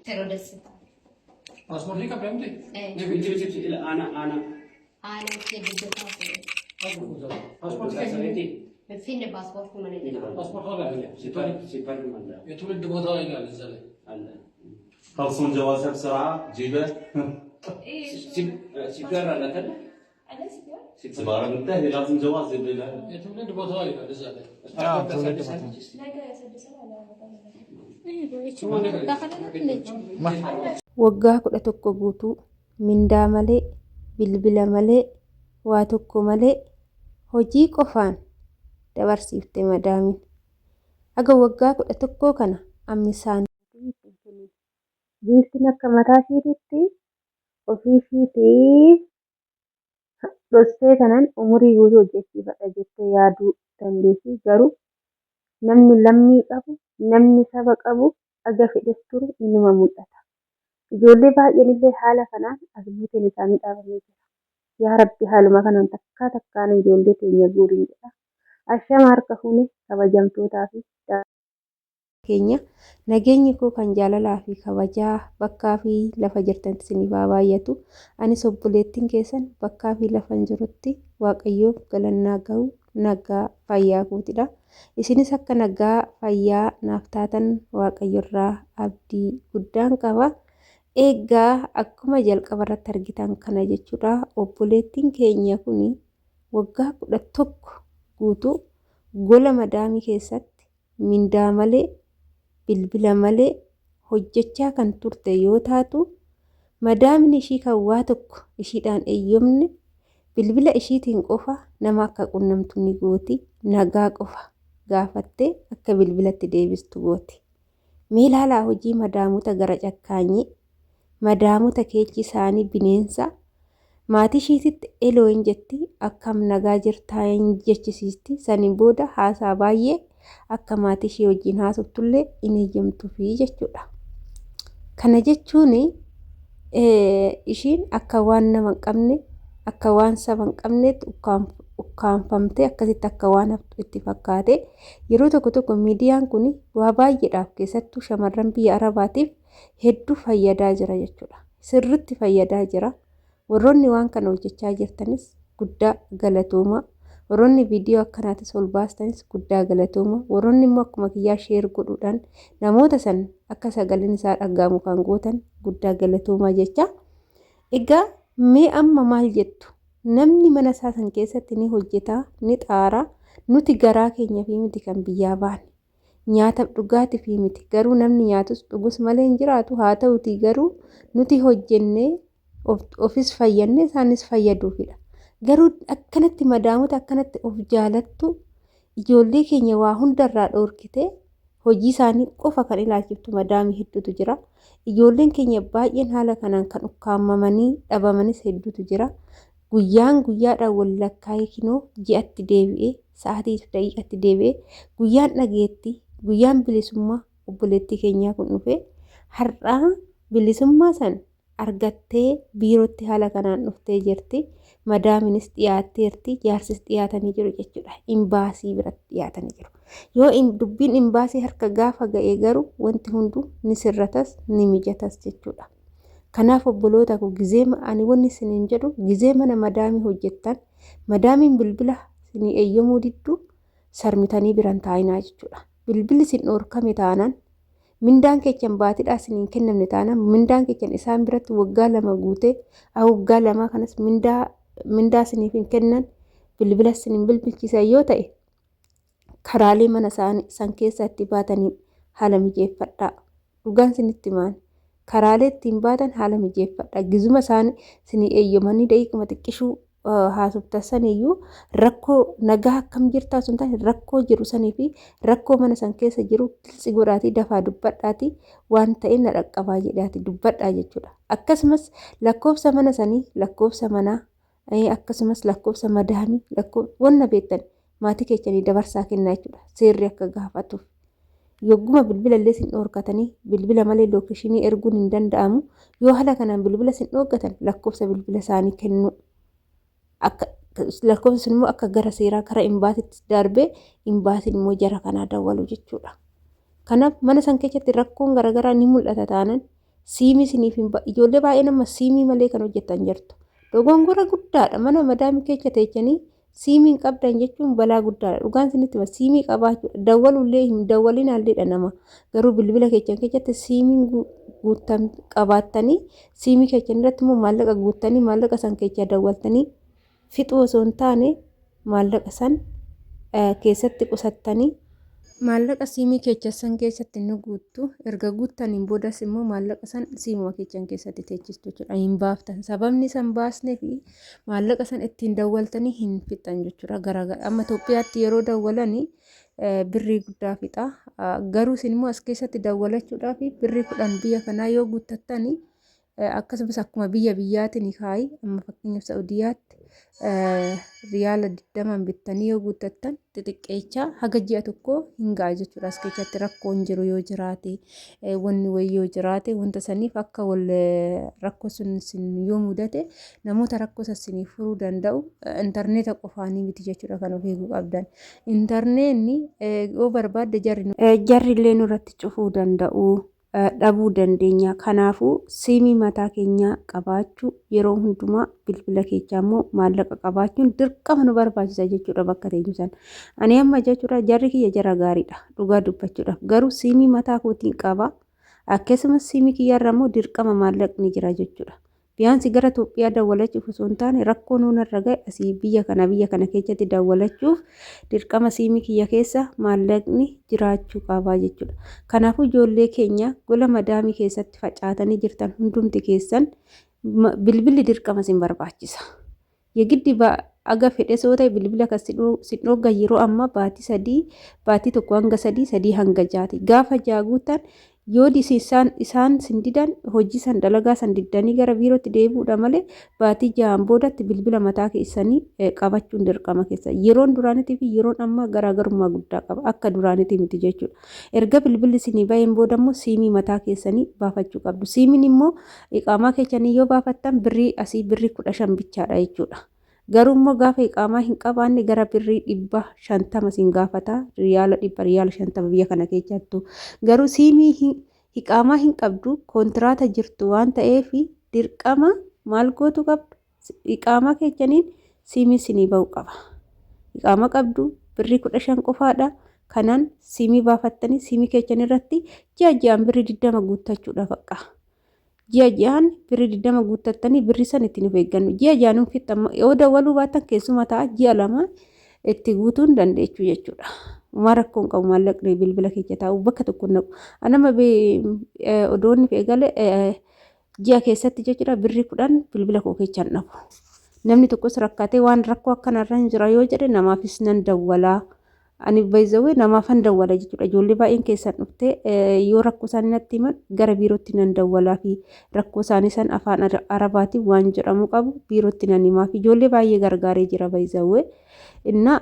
Yeroo ደስታ Paaspoortii qabda miti? Eh. Ana ana. Aanaa jedhu Paaspoortii keessa Finfinne paaspoortii mana jira. ፓስፖርት አለ። ሲፐር አለ። የትውልድ ቦታ ይላል እዛ ላይ። አለ። خلصون جوازها بسرعه جيبه. ሲፒአር አለ አይደል? سبارة منتهي، لازم جواز يبي لها. የትውልድ ቦታ ይላል እዛ ላይ። Waggaa 11 guutuu mindaa malee, bilbila malee, waa tokko malee hojii qofaan dabarsiifte madaamiin. Aga waggaa 11 kana ammi saantii Giiftiin akka mataa ishiititti ofii ishiitii dhossee kanan umurii guutuu hojjechiifadha jettee yaaduu dandeessi. Garuu namni lammii qabu, namni saba qabu aga fedhes turu inuma mul'ata. Ijoollee baay'een illee haala kanaan as buuteen isaanii dhaabamee jira. Yaa Rabbi, haaluma kanaan takkaa takkaan ijoollee teenya guuriin jedha. Ashama harka fuune, kabajamtootaa fi keenya, nageenyi koo kan jaalalaa fi kabajaa bakkaa fi lafa jirtanitti isiniif haa baay'atu. Anis obboleettiin keessan bakkaa fi lafa hin jirutti Waaqayyoof galannaa gahu nagaa fayyaa kootidha. Isinis akka nagaa fayyaa naaf taatan Waaqayyorraa abdii guddaan qaba. Egaa akkuma jalqaba irratti argitan kana jechuudha, obboleettiin keenya kun waggaa 11 guutuu gola madaamii keessatti mindaa malee, bilbila malee hojjechaa kan turte yoo taatu, madaamni ishii kan waa tokko ishiidhaan eeyyamne bilbila ishiitiin qofa nama akka qunnamtu ni gooti. Nagaa qofa gaafattee akka bilbilatti deebistu gooti. Mee ilaalaa hojii madaamota gara cakkaanyii, madaamota keechi isaanii bineensa. Maatii ishiititti eloo hin jetti, akkam nagaa jirtaa hin jechisiisti. Saniin booda haasaa baay'ee akka maatii ishee wajjin haasoftullee hin eeyyamtuufi jechuudha. Kana jechuun ishiin akka waan nama hin qabne, akka waan saba hin qabneetti ukkaanfamtee akkasitti akka waan haftu itti fakkaate. Yeroo tokko tokko miidiyaan kun waa baay'eedhaaf, keessattuu shamarran biyya Arabaatiif hedduu fayyadaa jira jechuudha. Sirriitti fayyadaa jira. Warroonni waan kana hojjechaa jirtanis guddaa galatooma. Warroonni viidiyoo akkanaatis ol baastanis guddaa galatooma. Warroonni immoo akkuma kiyyaa share godhuudhaan namoota san akka sagaleen isaa dhaga'amu kan gootan guddaa galatoomaa jecha. Egaa mee amma maal jettu? Namni mana isaa san keessatti ni hojjetaa, ni xaaraa. Nuti garaa keenya fi miti kan biyyaa baane. Nyaataaf dhugaatii fi miti. Garuu namni nyaatus dhugus malee hin jiraatu. Haa ta'utii garuu nuti hojjennee ofis fayyannee isaanis fayyaduufidha. Garuu akkanatti madaamota akkanatti of jaalattu, ijoollee keenya waa hundarraa dhoorkitee hojii isaanii qofa kan ilaalchiftu madaamii hedduutu jira. Ijoolleen keenya baay'een haala kanaan kan ukkaamamanii dhabamanis hedduutu jira. Guyyaan guyyaadhaan wal lakkaa'ee kinoo ji'atti deebi'ee, sa'aatii fi daqiiqatti deebi'ee, guyyaan dhageetti, guyyaan bilisummaa obboleettii keenyaa kun dhufee har'aa bilisummaa san argattee biirootti haala kanaan dhuftee jirti. Madaaminis dhiyaatteerti, jaarsis dhiyaatanii jiru jechuudha. Imbaasii biratti dhiyaatanii jiru. Yoo dubbiin imbaasii harka gaafa ga'e garuu wanti hunduu ni sirratas, ni mijatas jechuudha. Kanaaf obboloota koo, gizee ani wanni isiniin jedhu, gizee mana madaamii hojjettan madaamiin bilbila isinii eeyyamuu diddu sarmitanii biran taa'inaa jechuudha. Bilbilli isin dhoorkame taanaan, mindaan keechan baatiidhaa isin hin kennamne taanaan, mindaan keechan isaan biratti waggaa 2 guutee waggaa 2 kanas mindaa isiniif hin kennan, bilbila isin hin bilbilchiisan yoo ta'e, karaalee mana isaanii san keessa itti baatanii haala mijeeffadhaa. Dhugaan isinitti himaan, karaalee ittiin baatan haala mijeeffadhaa. Gizuma isaan isinii eeyyamanii daqiiquma xiqqishuu haasoftan saniyyuu rakkoo nagaa akkam jirtaa sun taane, rakkoo jiru sanii fi rakkoo mana san keessa jiru gilsi godhaatii dafaa dubbadhaatii, waan ta'e na dhaqqabaa jedhaati dubbadhaa jechuudha. Akkasumas lakkoofsa mana sanii, lakkoofsa manaa, akkasumas lakkoofsa madaamii, wanna beektan maatii keessanii dabarsaa kennaa jechuudha. Seerri akka gaafatuuf. Yogguma bilbila illee sin dhoorkatanii, bilbila malee location erguun hin danda'amu. Yoo haala kanaan bilbila sin dhoorkatan, lakkoofsa bilbila isaanii kennuu. Akka lakkoofsi sun immoo akka gara seeraa gara imbaasitti darbee imbaasiin immoo jara kanaa dawwalu jechuudha. Kanaaf mana san keessatti rakkoon garaagaraa ni mul'ata taanaan Siimii isiniif hin ijoollee baay'een amma siimii malee kan hojjetan jirtu. Dogongora guddaadha. Mana madaamii keessa teechanii siimii hin qabdan jechuun balaa guddaadha. Dhugaan isinitti hima, siimii qabaachuudha. Dawwalullee hin dawwalinaalleedha nama. Garuu bilbila keessan keessatti siimiin guuttan qabaattanii, siimii keessan irratti immoo maallaqa guuttanii, maallaqa san keessaa dawwaltanii fixuu osoo hin taane, maallaqa san keessatti qusattanii, maallaqa siimii keessan san keessatti ni guuttu. Erga guuttaniin boodas immoo maallaqa san siimuma keessan keessatti teechistu jechuudha. Hin baaftan. Sababni san baasnee fi maallaqa san ittiin dawwaltanii hin fixan jechuudha. Garaagara amma Itoophiyaatti yeroo dawwalanii birrii guddaa fixa. Garuu isin immoo as keessatti dawwalachuudhaaf birrii 10 biyya kanaa yoo guuttattanii, akkasumas akkuma biyya biyyaatiin kaayi, amma fakkeenyaaf Saa'udiyaatti riyaala 20n bittanii yoo guuttattan, xixiqqeechaa haga ji'a tokkoo hin ga'a jechuudha. As keessatti rakkoon jiru yoo jiraate, wanni wayii yoo jiraate, wanta saniif akka wal rakkoo sun sin yoo mudate namoota rakkoo san siniif furuu danda'u intarneeta qofaanii miti jechuudha kan of eeguu qabdan. Intarneetni yoo barbaadde jarri illee nurratti cufuu danda'u. Dhabuu dandeenya. Kanaafuu siimii mataa keenyaa qabaachuu, yeroo hundumaa bilbila keechaa immoo maallaqa qabaachuun dirqama nu barbaachisa jechuudha bakka teenyu sana. Ani amma jechuudha jarri kiyya jara gaariidha dhugaa dubbachuudhaaf, garuu siimii mataa kootiin qaba. Akkasumas siimii kiyyarra immoo dirqama maallaqni jira jechuudha. Biyaansi gara Itoophiyaa dawwalachuuf osoo hin taane, rakkoo nuunarra gahe asii biyya kana keessatti dawwalachuuf dirqama siimii kiyya keessa maallaqni jiraachuu qaba jechuudha. Kanaafuu ijoollee keenya gola madaamii keessatti facaatanii jirtan hundumti keessan, bilbilli dirqama isin barbaachisa. Yegiddi aga fedhe soo ta'e bilbila kan si dhoggan yeroo ammaa baatii 3, baatii 1 hanga 3, 3 hanga 6ti. Gaafa ja'a guutan yoo isaan sin didan, hojii san dalagaa san diddanii gara biirootti deebi'uudha malee, baatii 6n boodatti bilbila mataa keessanii qabachuun dirqama keessa. Yeroon duraanitii fi yeroon ammaa garaagarummaa guddaa qaba. Akka duraanitii miti jechuudha. Erga bilbilli isinii baheen booda immoo siimii mataa keessanii baafachuu qabdu. Siimiin immoo iqaamaa keessanii yoo baafattan birrii asii birrii 15 bichaadha jechuudha. Garuu immoo gaafa iqaamaa hin qabaanne gara birrii 150 sin gaafata. Riyaala 100, riyaala 50 biyya kana keessattu. Garuu siimii iqaamaa hin qabdu, kontiraata jirtu waan ta'eef, dirqama maal gootu qabdu? Iqaamaa keessaniin siimii sinii ba'uu qaba. Iqaamaa qabdu, birrii 15 qofaadha. Kanaan siimii baafattanii siimii keessan irratti ji'a ji'aan birrii 20 guuttachuudha bakka. Ji'a ji'aan birrii 20 guuttattanii birrii san ittiin of eeggannu. Ji'a ji'aan hin fixxan, yoo dawwaluu baattan keessuma ta'a, ji'a 2 itti guutuu hin dandeechu jechuudha. Homaa rakkoo hin qabu, maallaqni bilbila keessa taa'u bakka tokko hin naqu. Anama odoonni fe'e ji'a keessatti jechuudha birrii 10 bilbila koo keessa hin dhabu. Namni tokkos rakkatee waan rakkoo akkanarra hin jira yoo jedhe, namaafis nan dawwalaa. Ani baay'izawwee namaafan dawwala jechuudha. Ijoollee baay'een keessan dhuftee yoo rakkoo isaanii natti himan, gara biirootti nan dawwalaa fi rakkoo isaanii san afaan Arabaatiin waan jedhamu qabu biirootti nan himaa fi ijoollee baay'ee gargaaree jira baay'izawwee. Inna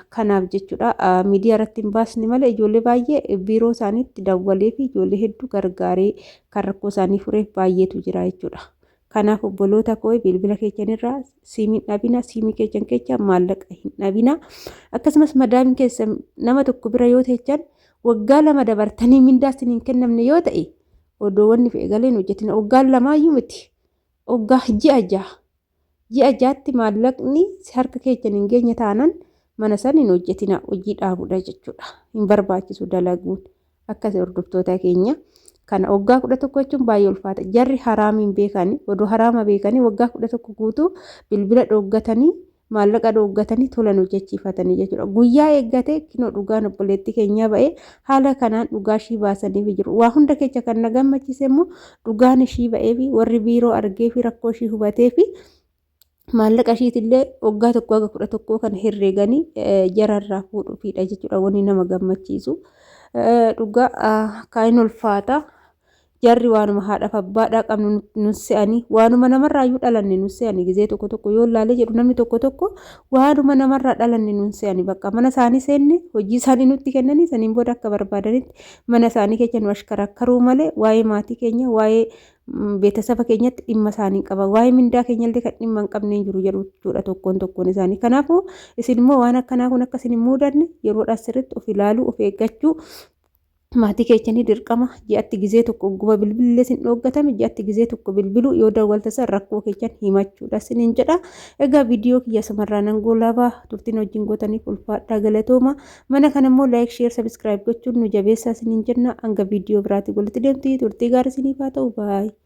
kanaaf jechuudha miidiyaa irratti hin baasne malee, ijoollee baay'ee biiroo isaaniitti dawwalee fi ijoollee hedduu gargaaree kan rakkoo isaanii fureef baay'eetu jira jechuudha. Kanaaf obboloota koo, bilbila keessanirraa siimii hin dhabina, siimii keessan keessa maallaqa hin dhabina. Akkasumas madaamiin keessan nama tokko bira yoo teechan, waggaa 2 dabartanii mindaa isin hin kennamne yoo ta'e, odoo wanni fe'e galee hin hojjetina. Waggaan lamaayyuu miti. Waggaa ji'a 6. Ji'a 6tti maallaqni harka keessan hin geenye taanan, mana san hin hojjetina, hojii dhaabuudha jechuudha. Hin barbaachisu dalaguun. Akkasii hordoftoota keenya. Kana waggaa 11 jechuun baay'ee ulfaata. Jarri haraamiin beekanii, odoo haraama beekanii, waggaa 11 guutuu bilbila dhooggatanii, maallaqa dhooggatanii tolan hojjechiifatanii jechuudha. Guyyaa eeggate kinoo dhugaan obboleettii keenyaa ba'ee haala kanaan dhugaa ishii baasaniif jiru. Waa hunda keessa kan na gammachiise immoo dhugaan ishii ba'ee fi warri biiroo argee fi rakkoo ishii hubatee fi maallaqa ishiitillee waggaa 1 hanga 11 kan herreeganii jararraa fuudhuufidha jechuudha wanni nama gammachiisu. Dhugaa kaan ulfaata. Jarri waanuma haadhaaf abbaadhaa qabnu nu se'anii, waanuma namarraayyuu dhalanne nu se'anii. Gizee tokko tokko yoo ilaalee jedhu, namni tokko tokko waanuma namarraa dhalanne nu se'anii, bakka mana isaanii seenne hojii isaanii nutti kennanii, saniin booda akka barbaadanitti mana isaanii keessa nu ashkarakkaruu malee, waa'ee maatii keenya, waa'ee beetasaba keenyatti dhimma isaanii qaba. Waa'ee mindaa keenyallee kan dhimma hin qabne hin jiru jedhu jechuudha tokkoon tokkoon isaanii. Kanaafuu isin immoo waan akkanaa kun akka isin hin mudanne yeroodhaan sirriitti of ilaaluu, of eeggachuu. Maatii keechanii dirqama ji'atti gizee tokko guba bilbillee sin dhooggatame ji'atti gizee tokko bilbiluu yoo dawwalta san rakkoo keechan himachuudha sinin jedha. Egaa viidiyoo kiyya sumarraa nan goolabaa turtiin wajjin gootaniif ulfaadhaa galatooma. Mana kana immoo like, share, subscribe gochuun nu jabeessaa sinin jenna. Hanga viidiyoo biraatii walitti deemti turtii gaarii siniif haa ta'u baay'ee.